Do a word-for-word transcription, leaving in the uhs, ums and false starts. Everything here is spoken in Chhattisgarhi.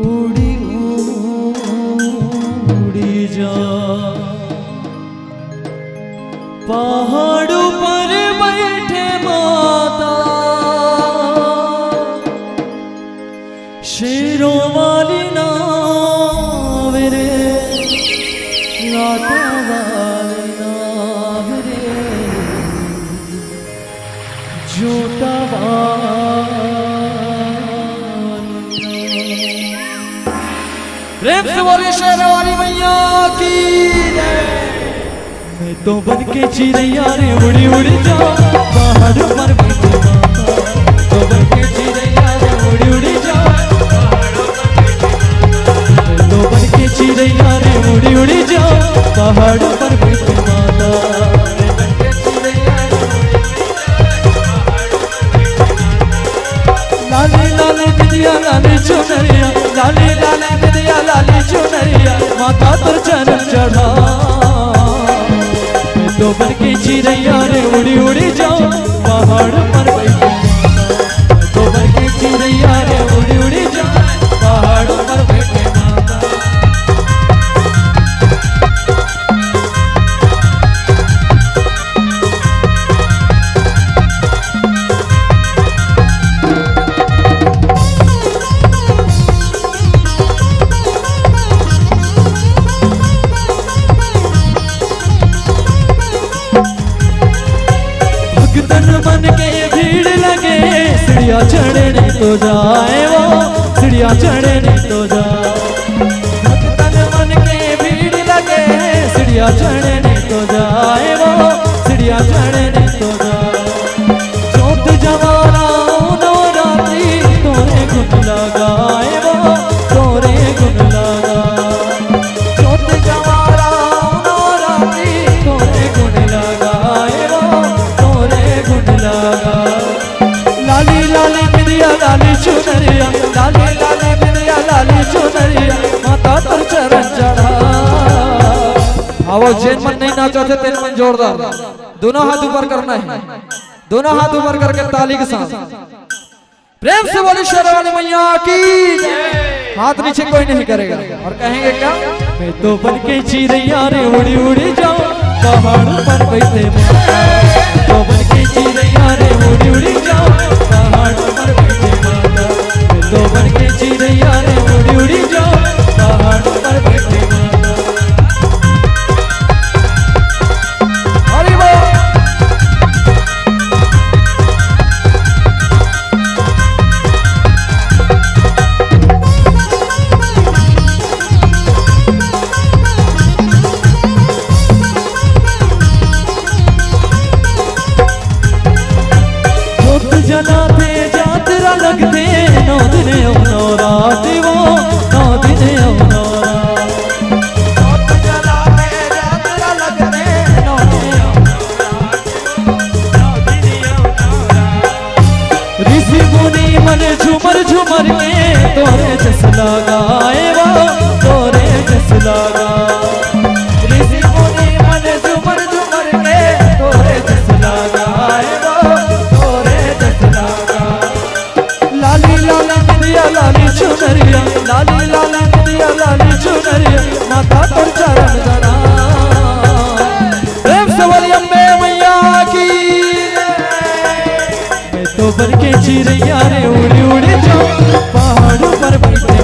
उड़ी उड़ी जा पहाड़ पर बैठे माता, शेरों वाली नाव रे, लाटा वाली नाव रे, जोता वाली नाव। प्रेम से बोलिए शेरों वाली मैया की जय। मैं तो बन के चिरैया रे उड़ी उड़ी जाओ पहाड़ पर बैठे माता। मैं तो बन के चिरैया रे उड़ी उड़ी जाओ पहाड़ पर बैठे माता। मैं तो बन के चिरैया रे उड़ी उड़ी जाओ पहाड़ पर बैठे माता। लाली लाली बिंदिया लाली चुनरिया, लाली लाली बिंदिया लाली चुनरिया, माता तोर चरण चढ़ा। मैं तो बन के चिरैया रे उड़ी उड़ी जाओ पहाड़ पर बैठे माता। मैं तो बन के चिरैया रे उड़ी उड़ी जाओ पहाड़ पर बैठे माता। भक्तन मन के भीड़ लगे, सीढ़िया चढ़ने तो जाए वो, सीढ़िया चढ़ने तो जाए। भक्तन मन के भीड़ लगे, सीढ़िया चढ़ने तो जाए वो, सीढ़िया चढ़ने तो जाए। जोत जवाला नवरात्रि तोरे गुण लगाए वो, तोरे गुण लगा। जोत जवाला नवरात्रि तोरे गुण लगाए वो, तोरे गुण लगा। लाली लाली बिंदिया लाली चुनरिया, लाली लाली बिंदिया लाली चुनरिया, माता तोर चरण चढ़ा। आवो, जेन मन नहीं नाचा थे, तेन मन जोरदार दोनों हाथ ऊपर करना है, दोनों हाथ ऊपर करके ताली के साथ प्रेम से बोली शेरावाली मैया की। हाथ नीचे कोई नहीं करेगा और कहेंगे क्या? मैं तो बन के चिरैया रे उड़ी उड़ी जाओ पहाड़ पर बैठे माता। मैं तो बन के चिरैया रे उड़ी उड़ी जाओ पहाड़ पर बैठे माता। मैं तो बन के चिरैया रे उड़ी उड़ी जाओ पहाड़ पर बैठे माता। हरि बोल। जोत जलाथे, जातरा लगथे, नौ दिन अउ नौ रात वो, नौ दिन अउ नौ रात। जोत जलाथे, जातरा लगथे, नौ दिन अउ नौ रात। ऋषि मुनि मन झूमर झूमर के तोरे जस लगाए वो, तोरे जस लगा। ऋषि मुनि मन झूमर झूमर के तोरे जस लगाए वो, तोरे जस लगा। लाली लाली बिंदिया लाली चुनरिया, लाली लाली बिंदिया लाली चुनरिया, माता तोर चरण धरा। प्रेम से बोली अम्बे मैया की। मैं तो बन के चिरैया रे उड़ी उड़ी जाओ पहाड़ पर बैठे